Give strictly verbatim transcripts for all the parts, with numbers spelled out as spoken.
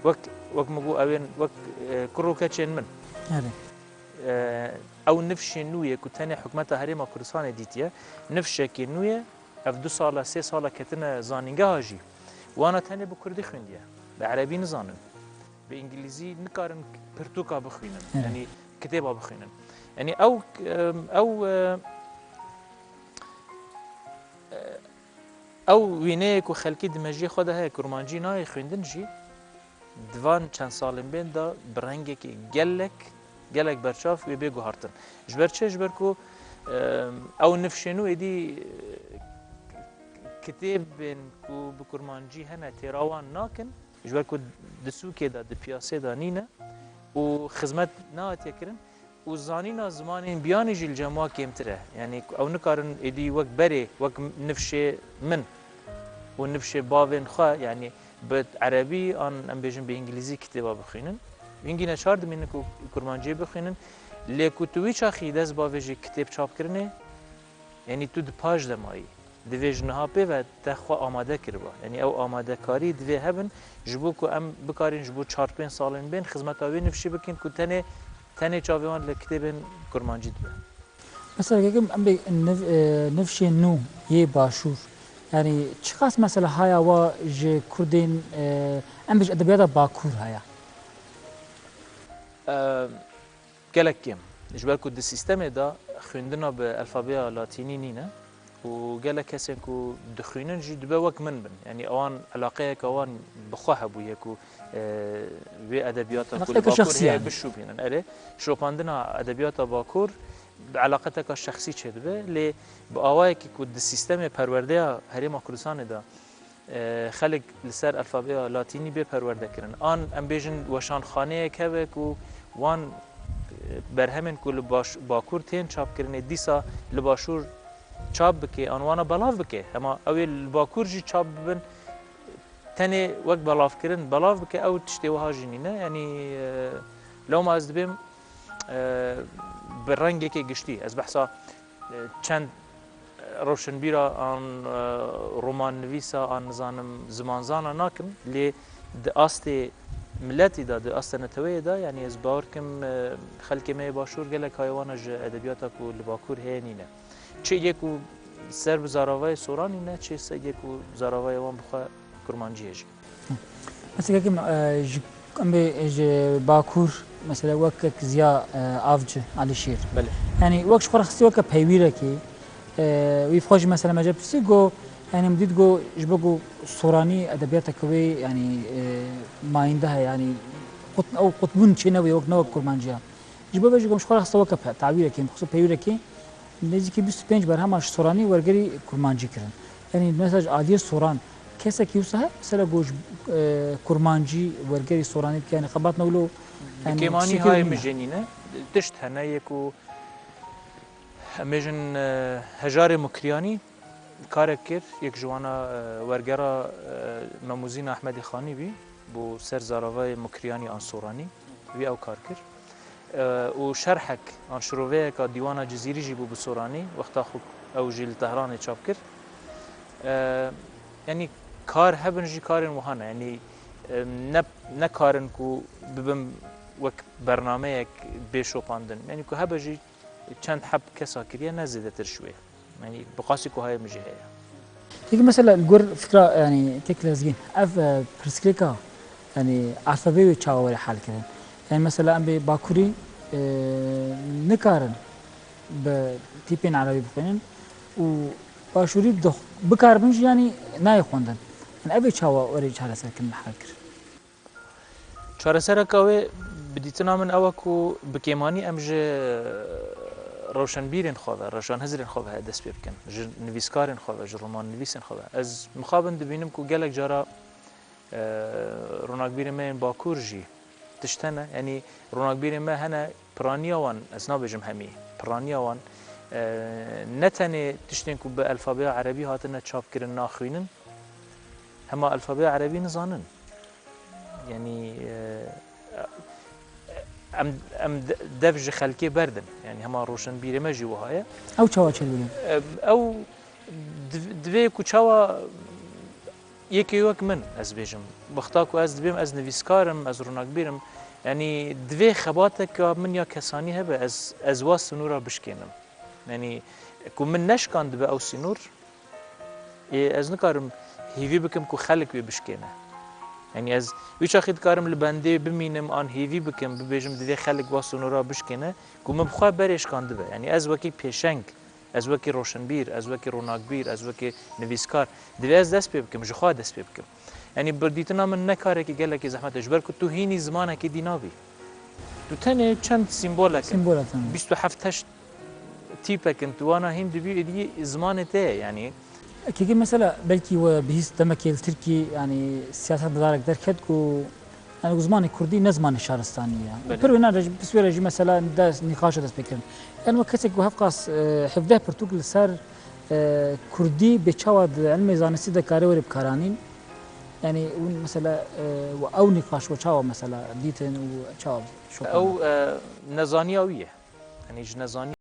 Wek, wek min got, ew ên wek, e, kur û keçên min. Erê. E, ew nifşê nû ye ku tenê hikûmeta Herêma Kurdistanê dîtiye. Nifşekê nû ye, ev du sala, sê sala ketine zanîngeha jî. Wana tenê bi kurdî xwîndiye. Bi erebî nizanin. Bi îngilîzî nikarin pirtûka bixwînin. Erê. Yanî kitêba bixwînin. Yanî ew, e, ew, e, e, Ew wîneyê ku xelkî di mejiyê xwe de heye, kurmancî nayê xwîndin jî, di van çend salên bên de bi rengekî gelek, gelek berçav wê bê guhartin. Ji ber çi? Ji ber ku, em, ew nifşên nû êdî, e, kitêbên ku bi kurmancî hene têra wan nakin, ji ber ku di sûkê de, di piyasê de nîne û xizmet nehatiye kirin. Û zanîna zimanên biyanî jî li cem wa kêmtir e. Yanî ew nikarin êdî wek berê, wek nifşê min û nifşê bavên xwe, yanî bi erebî an, em bêjin, bi îngilîzî kitêba bixwînin. Hingî neçar dimînin ku kurmanciyê bixwînin. Lê ku tu wî çaxî dest bavêjî kitêb çapkirinê, Yanî tu di paş de mayî. Divê ji niha pê ve te xwe amade kiriba. Yanî ew amadekarî divê hebin, ji bo ku em bikarîn ji bo çar pênc salên bên xizmeta wê nifşî bikin ku tenê, tenê çavê wan li kitêbên kurmancî dibe. Mesela, gekim em bê niv-, e, nifşên nû yê Başûr, yanî çiqas mesela haya wa ji Kurdên, e, em bê ji edebiyata Bakur haya? Em, Gelek kêm. Ji ber ku di sîstemê de xwîndina bi alfabeya latînî nîne û gelek kesên ku dixwînin jî dibe wek min bin. Yanî ewan eleqeyeke wan bi xwe hebûye ku, e, wê edebiyata ku li Eleqeyeke Bakur şexsî heye yani. Bişopînin. Erê, şopandina edebiyata Bakur bi eleqeteka şexsî çêdibe. Lê bi awayekî ku di sîstemê perwerdeya Herêma Kurdistanê de e, xelk li ser alfabeya latînî bê perwerde kirin. An em bêjin weşanxaneyek hebe ku wan, e, berhemên ku li baş-, Bakur tên çapkirinê dîsa li Başûr çap bike, an wana belav bike. Hema ew ê li Bakur jî çap bibin, tenê wek belavkirin belav bike, ew tiştê wiha jî nîne. Yanî, e, lewma ez dibêm, e, bi rengekê giştî. Ez behsa, e, çend, e, rewşenbîra an, e, romannivîsa an nizanim zimanzana nakim, lê di astê miletî de, di astê neteweyê de, yanî ez bawer kim, e, xelkê me yê Başûr gelek haywana ji edebiyata ku li Bakur heye nîne. Çi yê ku ser bi zaravayê Soranî ne, çi se yê ku zaravayê wan bi xwe kurmancî ye jî. Mesela, kekim, e, ji, em bê ji Bakur, mesela, wek kek Ziya, e, Avcı, Alişêr. Belê. Yanî, wek ji xwe re xistî weke peywîrekî, e, wî bi xwe jî, mesela, me jê pirsî, got, yanî, min dît, got, ji bo, got, Soranî edebiyateke wê, yanî, e, mayînde heye, yanî, qut-, ew qutbûn çê nebûye, wek, ne wek kurmanciya. Ji bo vê jî, got, min ji xwe re xiste weke pe-, tawîrekî, min xiste peywîrekî, Nêzîkî bîst û pênc berhema ji Soranî wergerî kurmancî kirin. Yanî mesela ji aliyê Soran kesekî wisa heye, mesela ku ji, e, kurmancî wergerî Soranî bike, yanî xebat ne wilo, Bi yanî kêmanî tiştekî hayê wilo min nîne. Jê nîne. Tişt hene yê ku em bêjin, e, Hejarê Mukriyanî karek kir, yek ji wana, e, wergera, e, Memûzîna Ehmedî Xanî bî, bo ser zaravayê Mukriyanî an Soranî. Wî ew kar kir. E, û şerhek an şiroveyeka Dîwana Cizîrî jî bû bi Soranî, wexta xwe ew jî li Tehranê çap kir. E, yanî kar hebin jî karên wiha ne. Yanî, e, ne, ne karin ku bibin wek bernameyek bê şopandin. Yanî ku hebe jî çend heb kesa kiriye, ne zêdetir ji wê. Yanî bi qasî ku hayê min jî heye. Peki mesela li gor fikra, yanî kek Lezgîn, ev, e, pirsgirêka, yanî alfabeyê wê çawa were halkirin? Yanî mesela em bê Bakurî, e, nikarin bi tîpên erebî bixwînin û Başûrî bi dox-, bikaribin jî, yanî nayê xwendin. Yanî ev ê çawa were çareserkirin, halkirin? Çaresereka wê bi dîtina min ew e ku bi kêmanî em ji rewşenbîrên xwe ve, rewşenhizrên xwe ve dest pê bikin, ji nivîskarên xwe ve, ji romannivîsên xwe ve. Ez mixabin dibînim ku gelek cara, e, ronakbîrên me yên Bakur jî tişt hene. Yanî ronakbîrên me hene, piraniya wan, ez nabêjim hemî, piraniya wan, e, ne tenê tiştên ku bi alfabeya erebî hatine çapkirin naxwînin, hema alfabeya erebî nizanin. Yanî, e, em, em de-, dev ji xelkê berdin. Yanî hema roşenbîrê me jî wiha ye. Ew çawa çêdibin? E, ew div-, divê ku çawa Yekê wek min, ez bêjim. Wexta ku ez dibêm, ez nivîskar im, ez ronakbîr im. Yanî divê xebateka min ya kesanî hebe, ez, ez wa sinûra bişkênim. Yanî ku min neşkandibe ew sînor, ê, ez nikarim hêvî bikim ku xelk wê bişkêne. Yanî ez wî çaxî dikarim li bendê bimînim an hêvî bikim, bibêjim divê xelk wa sinora bişkêne, ku min bi xwe berê şkandibe. Yanî ez wekî pêşeng, ez wekî roşenbîr, ez wekî ronakbîr, ez wekî nivîskar, divê ez dest pê bikim, ji xwe dest pê bikim. Yanî bi dîtina min ne karekî gelekî zehmet e, ji ber ku tu hînî zimanekî dî nabî. Tu tenê çend sîmbolek in. Sîmbolek in. Bîst û heft heşt tîpek in, tu wana hîn dibî, êdî zimanê te ye, yanî. Kekê mesela belkî we bihîst demekê li Tirkî, yanî siyasetmedarek derket ku, yanî ku zimanê kurdî ne zimanê şaristanî ye. Belê. Pir wêna re jî, pirsvêre jî mesela dest, nîqaşa dest pê kirin. Yanî we kesek ku hevqas, e, hevdeh pirtûk li ser, e, kurdî bê çawa di ilmê zanistî de kare were bikaranîn? Yanî hûn mesela, e, we ew nîqaş we çawa mesela dîtin û çawa şopandin? Ew, e, nezaniya wî ye. Yanî ji nezaniya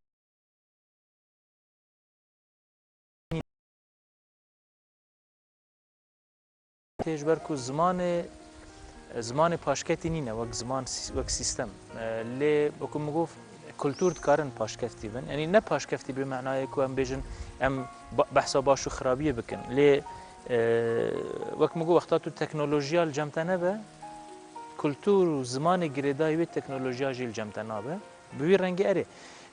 tê, ji ber ku zimanê, zimanê paşketî nîne wek ziman, wek sîstem. E, lê wekî min got, kultûr dikarin paşkeftî bin. Yanî ne paşkeftî bi manayê ku em bêjin em ba-, behsa baş û xirabiyê bikin. Lê, e, wek min got, wexta tu teknolojiya li cem te nebe, kultûr û zimanê girêdayî wê teknolojiya jî li cem te nabe. Bi wî rengî erê.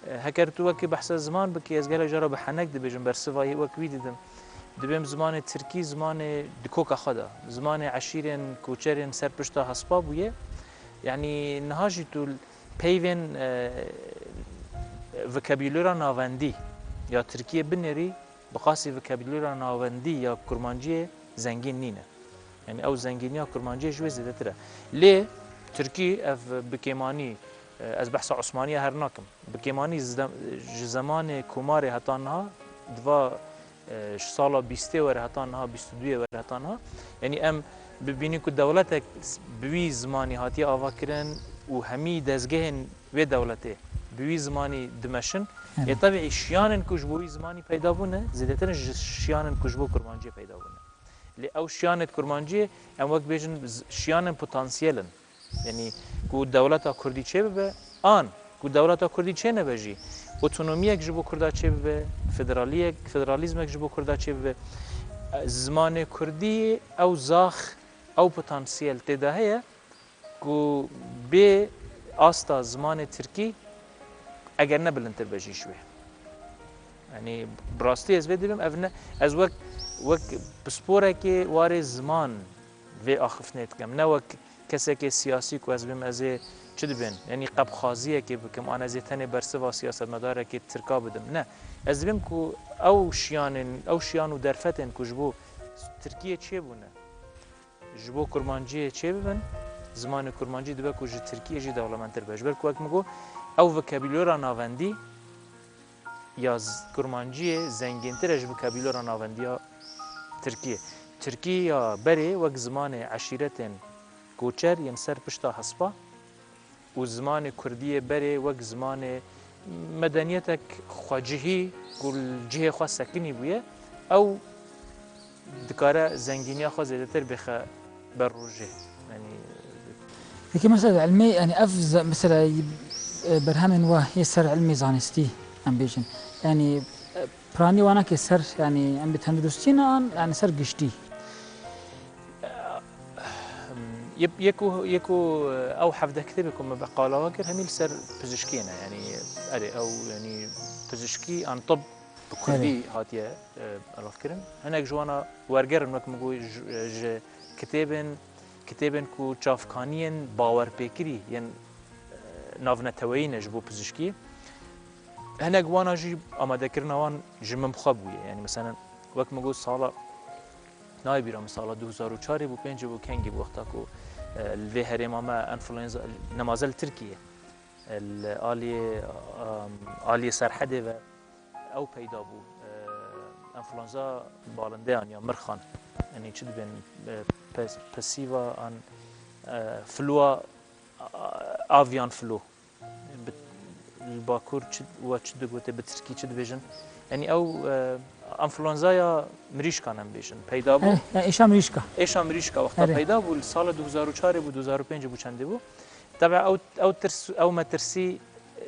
E, heker tu wekî behsa ziman bikî, ez gelek cara bi henek dibêjim, bersiva wek wî didim. Dibêm zimanê tirkî, zimanê di koka xwe de, zimanê eşîrên koçerên ser pişta hespa bûye. Yanî niha jî tu peyvên, e, vokabulora navendî ya tirkiyê binêrî, bi qasî vokabulora navendî ya kurmanciyê zengîn nîne. Yanî ew zengîniya kurmanciyê ji wê zêdetir e. Lê tirkî ev bi kêmanî, e, ez behsa Osmaniya her nakim. Bi kêmanî zidem-, ji zemanê Komarê heta niha, di va, e, ji sala bîstê were heta niha, bîst û duyê were heta niha. Yanî em bibînin ku dewletek bi wî zimanî hatiye avakirin û hemî dezgehên wê dewletê bi wî zimanî dimeşin. Erê. Ê tebî şiyanên ku ji bo wî zimanî peyda bûne, zêdetir in ji şiyanên ku ji bo kurmanciyê peyda bûne. Lê ew şiyanê kurmanciyê, em wek bêjin z-, şiyanên potansiyel in. Yanî ku dewleta kurdî çêbibe, an ku dewleta kurdî çênebe jî, otonomiyek ji bo kurda çêbibe, federaliyek, federalîzmek ji bo kurda çêbibe. Zimanê kurdî ew zax, ew potansiyel tê de heye ku bê asta zimanê tirkî eger ne bilindtir be jî ji wê. Yanî bi rastî ez vê dibêm, ev ne, ez wek, wek pisporekê warê ziman vê axiftinê dikim. Ne wek kesekê siyasî ku ez bêm ez ê çi dibên, yanî qebxaziyekê bikim, an ez ê tenê bersiva siyasetmedarekê tirka bidim. Ne. Ez dibêm ku ew şiyanên, ew şiyan û derfetên ku ji bo tirkiyê çêbûne, ji bo kurmanciyê çêbibin, zimanê kurmancî dibe ku ji tirkiyê jî dewlemendtir be. Ji ber ku wek min got, ew vokabulora navendî ya z-, kurmanciyê zengîntir e ji vokabulora navendî ya tirkiyê. Tirkî ya berê wek zimanê eşîretên koçer yên ser pişta hespa, û zimanê kurdî yê berê wek zimanê medeniyetek xwecihî ku li cihê xwe sekinî bûye, ew dikare zengîniya xwe zêdetir bêxe ber rojê. Yanî Peki mesela ilmê, yani ev ze-, mesela, e, berhemên we yê ser ilmê zanistî, em bêjin. Yani, e, piranî wana ke ser, yani em bi tenduristî ne an, yani ser giştî. Yê, yê ku, yê ku ew hevdeh kitêbê ku me bi qala we kir, hemî li ser pizişkiyê ne. Yanî, erê, ew, yanî, pizişkî an tib bi kurdî Erê. hatiye, e, elavkirin. Hinek ji wana werger in, wek min got, ji, ji kitêbên, kitêbên ku çavkaniyên bawerpêkirî yên, e, navneteweyî ne ji bo pizişkî. Hinek wana jî amadekirina wan ji min bi xwe bûye. Yanî, meselen, wek min got, sala Nayê bîra min sala du hezar û çarê bû, pêncê bû, kengî bû wexta ku, e, li vê herêma me enfluenza, nemaze li Tirkiyê, e, li aliyê, em, aliyê Serhedê ve ew peyda bû. E, enfluenza balindeyan ya mirxan. Yanî çi dibên, e, pes-, pesîva an, e, fluwa, a, avian flu. Bi, li Bakur çi, we çi digote, bi tirkî çi dibêjin? Yanî ew, e, Enfluenzaya mirîşkan em bêjin peyda bû. Eh, eh, êşa mirîşka. Êşa mirîşka wexta Erê. peyda bû, li sala du hezar û çar bû, du hezar û pênc bû, çendê bû. Tebe ew, ew tirs, ew metirsî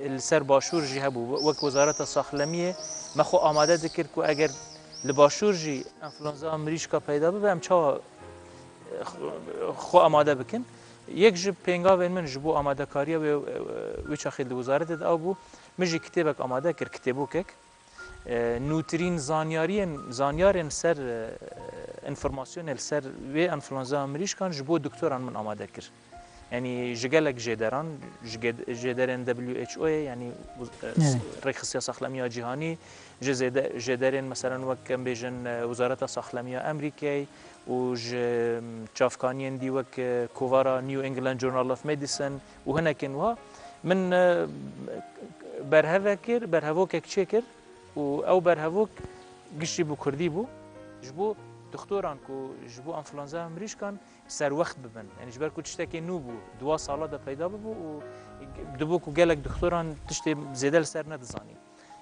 li ser başûr jî hebû. Wek Wezareta Saxlemiyê me xwe amade dikir ku eger li başûr jî enfluenza mirîşka peyda bibe, em çawa, eh, xwe amade bikin? Yek ji pêngavên min ji bo amadekariya wê, eh, wî çaxê li wezaretê de ew bû, min jî kitêbek amade kir, kitêbokek. E, nûtirîn zanyariyên, zanyarên ser, e, înformasyonê li ser wê enfluenza mirîşkan ji bo doktoran min amade kir. Yanî ji gelek jêderan, ji ge-, jêderên W H O'yê, yanî, e, Evet. Rêxistiya Saxlemiya Cîhanî, ji zêde-, jêderên, meselen, wek em bêjin, e, Wezareta Saxlemiya Amerîkayê û ji, m, çavkaniyên dî wek, e, kovara New England Journal of Medicine û hinekên wiha, min, e, berheve kir, berhevokek çêkir. Û ew berhevok giştî bi kurdî bû. Ji bo doktoran ku ji bo enfluenza mirîşkan serwext bibin. Yanî ji ber ku tiştekê nû bû, di wa sala de peyda bibû û dibû ku gelek doktoran tiştê zêde li ser nedizanîn.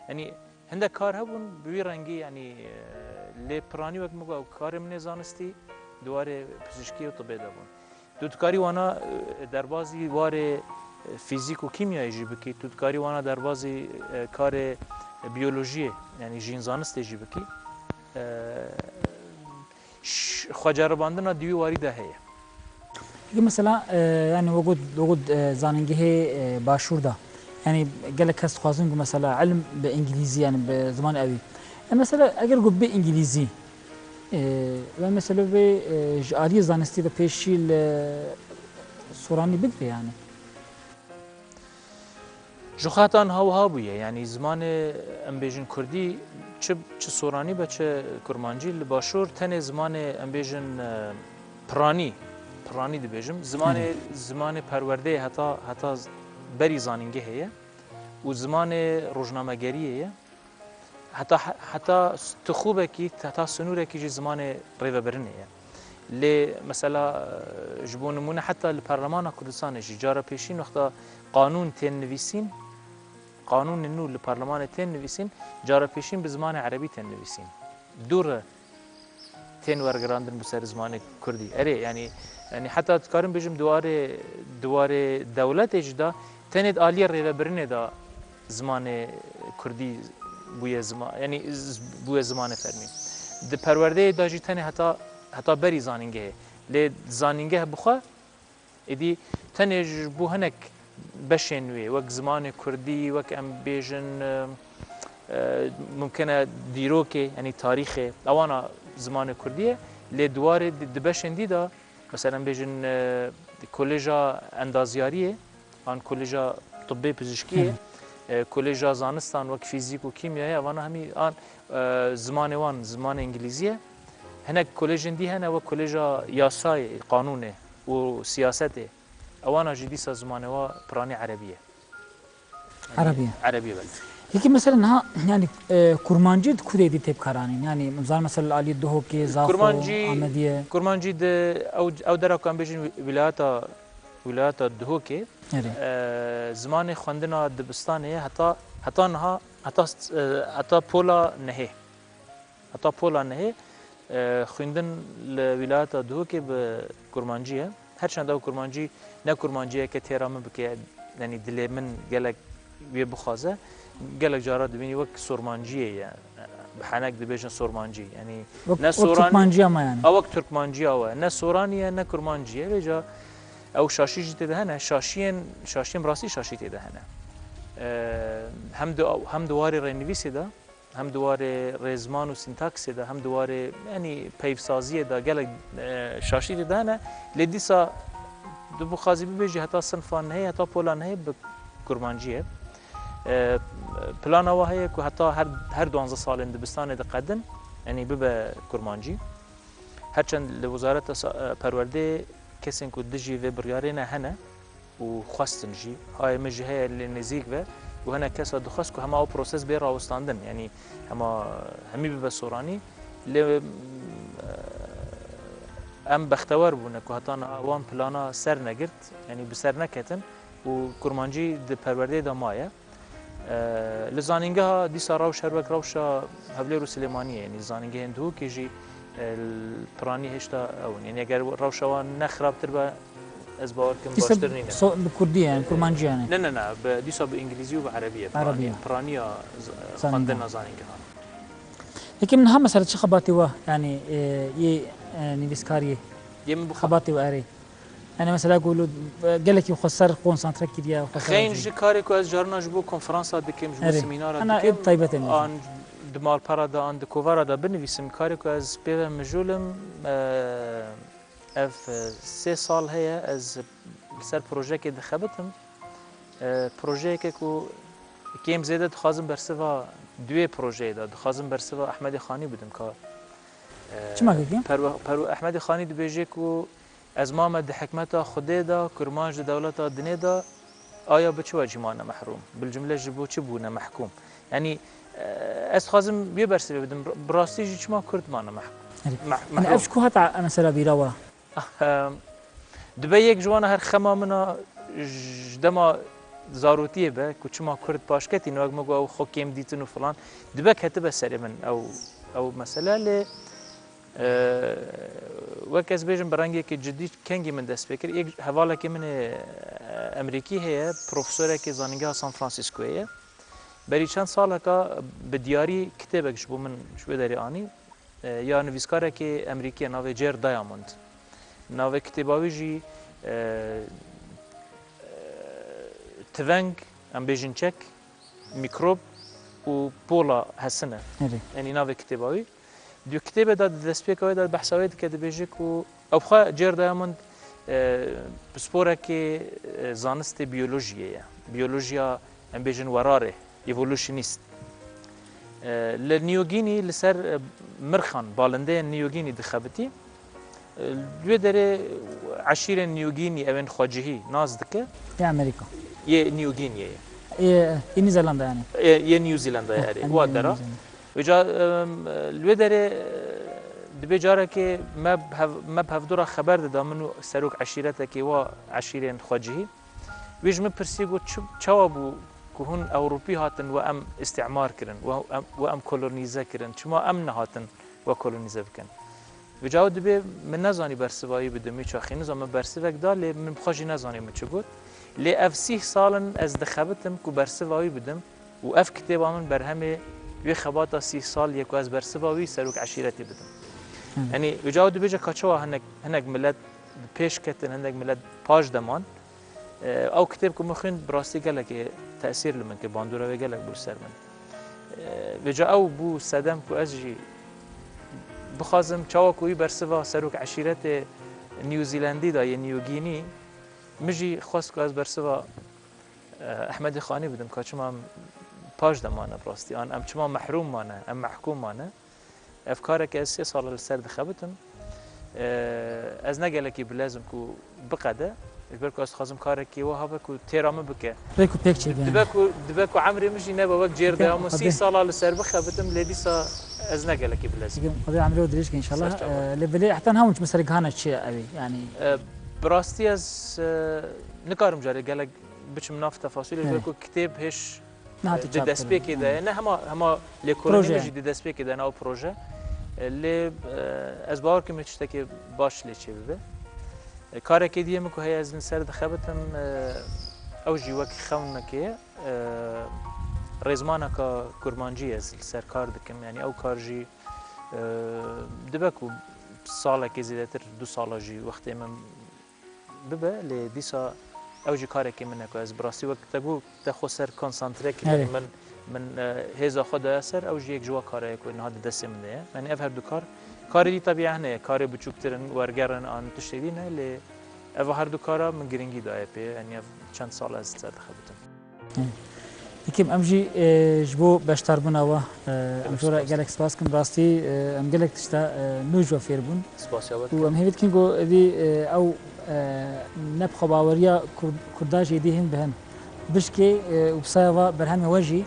Yanî hindek kar hebûn, bi wî rengî, yanî, e, lê piranî wek min got, ew karê min ê zanistî di warê pizîşkî û tibê de bûn. Tu dikarî wana, e, derbazî warê, e, fîzîk û kîmyayê jî bikî, tu dikarî wana derbazî, e, karê biyolojiyê, yanî jînzanistê jî bikî. E, ş-, xweceribandina di wî warî de heye. Peki mesela, e, yani wegot, wegot, e, zanîngehê, e, başûr da, yani gelek kes dixwazin ku mesela ilm bi îngilîzî, yani bi ziman ewî. E, mesela eger ku bi îngilîzî, e, ve mesela vê, e, ji aliyê zanistî ve pêşî li soranî bigre yani. Ji xwe heta niha wiha bûye, yanî zimanê, em bêjin, kurdî, çi, çi soranî be, çi kurmancî, li başûr tenê zimanê, em bêjin, e, piranî, piranî dibêjim. Zimanê, Hı. zimanê perwerdeyê heta, heta berî zanîngehê ye û zimanê rojnamegeriyê ye. Heta, heta tixûbekî, heta sinûrekî jî zimanê rêvebirinê ye. Lê mesela, ji bo nimûne, heta li Parlemana Kurdistanê jî cara pêşîn wexta qanûn tên nivîsîn, qanûnên nû li parlemanê tên nivîsîn, cara pêşîn bi zimanê erebî tên nivîsîn. Dû re tên wergirandin bi ser zimanê kurdî. Erê, yanî, yanî heta dikarim bêjim di warê, di warê dewletê jî de tenê di aliyê rêvebirinê de zimanê kurdî bûye zima-, yanî z-, bûye zimanê fermî. Di perwerdeyê de jî tenê heta, heta berî zanîngehê. Lê zanîngeh bi xwe Êdî tenê ji bo hinek beşên wê, wek zimanê kurdî, wek em bêjin, e, e, mimkene dîrokê, yanî tarîxê, ewana zimanê kurdî ye. Lê di warê di, di beşên dî de, mesela em bêjin, e, Koleja Endazyariyê, an Koleja Tibbê Pizîşkiyê, Hı. e, Koleja Zanistan wek fîzîk û kîmyayê, evana hemî an, e, zimanê wan, zimanê îngilîzî ye. Hinek kolejên dî hene, wek Koleja Yasayê, Qanûnê û Siyasetê. Ewana jî dîsa zimanê wa piranî erebî ye. Yanî Erebî ye. Erebî ye, belê. Peki mesela niha, yani, e, kurmancî di kurê dî tê bikaranîn? Yani, zan mesela li alî Duhokê, Zaxo, Kurmancî, Amediyê. Kurmancî di ew, ew dera ku em bêjin wî-, wîlayeta, wîlayeta Duhokê, Erê. e, zimanê xwendina dibistanê ye heta, heta niha, heta, e, heta pola nehê. Heta pola nehê, e, xwîndin li wîlayeta Duhokê bi kurmancî ye. Her çend ew kurmancî ne kurmanciyeke têra min bike, yanî dilê min gelek wê bixwaze, gelek cara dibînî wek sormanciyê ye. Bi henek dibêjin sormancî. Yanî Wek, ne wek soranî, Tirkmanciya me yani. A, wek Tirkmanciya we. Ne soranî ye, ne kurmancî ye. Vêca ew şaşî jî tê de hene. Şaşiyên, şaşiyên bi rastî şaşî tê de hene. E, hem di, hem di warê rênivîsê de, hem di warê rêzman û sîntaksê de, hem di warê, yanî, peyvsaziyê de gelek, e, şaşî tê de hene. Lê dîsa tu bixwazî bibêjî heta sinfa nehê, heta pola nehê bi kurmancî ye. E, plana wa heye ku heta her, her duanzeh salên dibistanê diqedin, yanî bibe kurmancî. Her çend li Wezareta Sa-, e, Perwerdeyê kesên ku dijî vê biryarê ne hene, û xwestin jî. Hayê min jî heye lê nêzîk ve û hinek kesa dixwest ku hema ew proses bê rawestandin, yanî hema hemî bibe soranî. Lê, em bextewer bûne ku heta niha wan plana ser negirt, yanî bi ser neketin û kurmancî di perwerdeyê de maye. E, li zanîngeha dîsa rewş her wek rewşa Hewlêr û Silêmaniyê, yanî zanîngehên Duhokê jî, e, li piranî hêşta ew in. Yanî eger rewşa wan ne xirabtir be, ez bawer kim Dîsa baştir nîne. so-, bi kurdî ye, yani, kurmancî yani. Ne, ne, ne, bi, dîsa bi îngilîzî û bi erebî ye. Erebî piranî, ye. Piraniya z-, Zanîngeha. xwendina zanîngehan. Peki, min ha mesela çi xebatê we, yani, e, yê, e, nivîskariyê? Yê min bi xwe. Xebatê we erê. Yani mesela ku, e, gelekî xwe ser konsantre kiriye, xwe ser Xeyn jî. Ji karê ku ez carina ji bo konferansa dikim, ji bo Erê. semînara Ana dikim, ev taybet e an di malpera de, an di kovara de binivîsim, karê ku ez pê ve mijûl im, e, ev, e, sê sal heye ez li ser projeyekê dixebitim. E, projeyeke ku kêm zêde dixwazim bersiva duê projeyê de, dixwazim bersiva Ehmedê Xanî bidim ka, e, Çima kekî? Perwe-, Perwe-, Ehmedê Xanî dibêje ku ez mame di hikmeta Xwedê de, kurmanc di dewleta dinê de, aya bi çi wecî mane mehrûm? Bilcumle ji bo çi bûne mehkûm? Yanî, e, ez dixwazim wê bersivê bidim. Bi rastî jî çima Kurd mane meh-, Erê. meh-, Yani mehrûm? Ev ji ku hata mesela bîra we? Ehm, dibe yek ji wana her xema min a ji dema zarotiyê be ku çima Kurd paş ketî, ne wek min got ew xwe kêm dîtin û filan. Dibe ketibe serê min ew, ew mesele lê, e, wek ez bêjim bi rengekî cidî kengî min dest pê kir. Yek hevalekî min ê, e, Emerîkî heye, profesorekî zanîngeha San Franciscoyê ye. Berî çend saleka bi diyarî kitêbek ji bo min ji wê derê anî. E, ya nivîskarekê Emerîkî ye, navê Jer Diamond. Navê kitêba wî jî, e, e, Tiveng, em bêjin çek, mîkrob û pola hesin e. Erê. Yanî navê kitêba wî. Di kitêbê de, di destpêka wê de behsa wê dike, dibêje ku ew xwe Jer Diamond, e, pisporekê, e, zanistê biyolojiyê ye. Biyolojiya, em bêjin, werarê, evolutionist. E, li Niyogînî li ser, e, mirxan, balindeyên Niyogînî dixebitî. E, li wê derê eşîrên Niyogînî, ewên xwecihî nas dike. Yê Amerîka. Yê Niyogîniyê ye. Yê, yê Nî Zelanda yani. Yê, yê New Zealandayê, erê. Wa dera. Vêca, em, li wê derê, e, dibê carekê me bi hev-, me bi hevdû re xeber dida, min û serok eşîretekê wa eşîrên xwecihî. Wî ji min pirsî, got, "Çi, çawa bû ku hûn Ewropî hatin we em îstîmar kirin, we em, we em kolonîze kirin? Çima em nehatin we kolonîze bikin?" Vêca dibê min nezanî bersiva wî bidim, wî çaxê nizam min bersivek da, lê min bi xwe jî nezanî min çi got. Lê ev sîh sal in ez dixebitim ku bersiva wî bidim û ev kitêba min berhemê wê xebata sîh sal ye ku ez bersiva wî serok eşîretê bidim. Hı. Yanî vêca dibêje ka çawa hinek, hinek milet bi pêş ketin, hinek milet paş de man. E, ew kitêb ku min xwînd, bi rastî gelekê tesîr li min kir, bandora wê gelek bû li ser min. E, vêca ew bû sedem ku ez jî bixwazim, çawa ku wî bersiva serok eşîretê New Zealandî da yê Niyogînî, min jî xwest ku ez bersiva, e, Ehmedê Xanî bidim, ka çima em paş de mane bi rastî, an em çima mehrûm mane, em mehkûm mane. Ev kareke ez sê sal e li ser dixebitim. Eee, ez ne gelekî bilez im ku biqede. Ji ber ku ez dixwazim karekî wiha be ku têra min bike. Rêk û pêk çêbîne. Dibe ku, dibe ku emrê min jî nebe wek cêr de, ama sî sala li ser bixebitim, lê dîsa ez ne gelekî bilez im. Xwedê emrê we dirêj ke înşallah. Ser çava. Eee, lê belê heta niha hûn çi mesela gihane çi ew ê? Yani. Eee, bi rastî ez, eee, nikarim carê gelek biçim nav tefasîlê, ji ber ku kitêb hêj Niha tu di çap destpêkê kirin, de ye. Ne hema, hema lêkolînê min jî di destpêkê de ne ew proje. E, lê, e, ez bawer kim tiştekê baş lê çêbibe. E, karekê diyê min ku heye ez li ser dixebitim, e, ew jî wek xewnekê ye. E, rêzmaneka kurmancî ez li ser kar dikim. Yanî ew kar jî, e, dibe ku salekê zêdetir, du sala jî wextê min bibe, lê dîsa ew jî karekî min e ku ez bi rastî wek te got, te xwe ser konsantre kiriye. Erê. Min, min, e, hêza xwe daye ser, ew jî yek ji wa kara ye ku niha di destê min de ye. Yanî ev her du kar, karê dî tabiî hene ye, karê biçûktir in, werger in, an tiştê dî ne, lê ev her du kara min girîngî daye pê, yanî ev çend sal ez li ser dixebitim. Dikim, em jî, e, ji bo beşdarbûna we, e, em ji we re gelek spas dikin. Rastî, e, em gelek tişta, e, nû ji we fêr bûn. Spasiya we dikim. Û em hêvî dikin ku êdî, e, ew, e, ne bi xwebaweriya Kur-, Kurda jî êdî hîn bi hin bişkê, e, û bi saya ve berhemê we jî,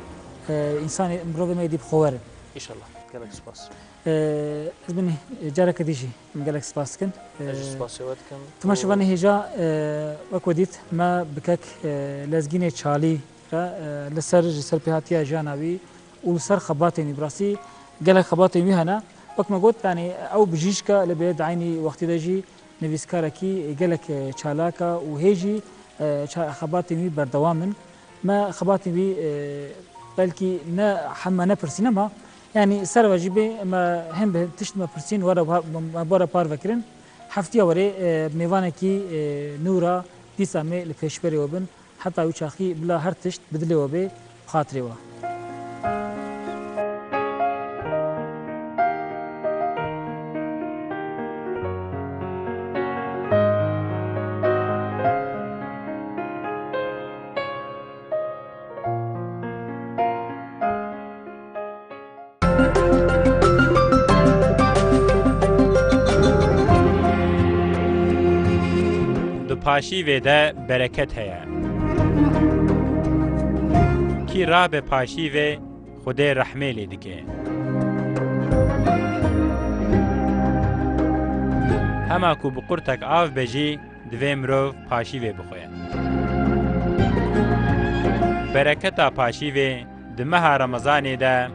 e, însanê, mirovê me êdî bi xwe werin. Înşallah. Gelek spas. Ee, ez binî, e, careke dî jî em gelek spas dikin. Ez jî, ee, spasê we dikim. Temaşevanê hêja, ee, wek we dît, me bi kek, ee, Lezgînê Çalî, Li ser, ji ser pêhatiya jiyana wî û li ser xebatên wî, bi rastî gelek xebatên wî hene. Wek me got, yanî ew bijîşk e, lê bi di eynî wextî de jî nivîskarekî gelek çalak e û hê jî, e, ça-, xebatên wî berdewam in. Me xebatên wî, e, belkî ne heme nepirsîne, ma yanî ser ve jî bê me hin bi hin tişt me pirsîn, were, me bi we re parve kirin. Heftiya werê, e, mêvanekî, e, nû re dîsa em ê li pêşberê we bin. Heta wî çaxî bila her tişt bi dilê we bê, bi xatirê we. Di paşîvê de bereket heye. Kî rabe paşîvê, Xwedê rehmê lê dike. Hema ku bi qurtek av be jî, divê mirov paşîvê bixwe. Bereketa paşîvê di meha Remezanê de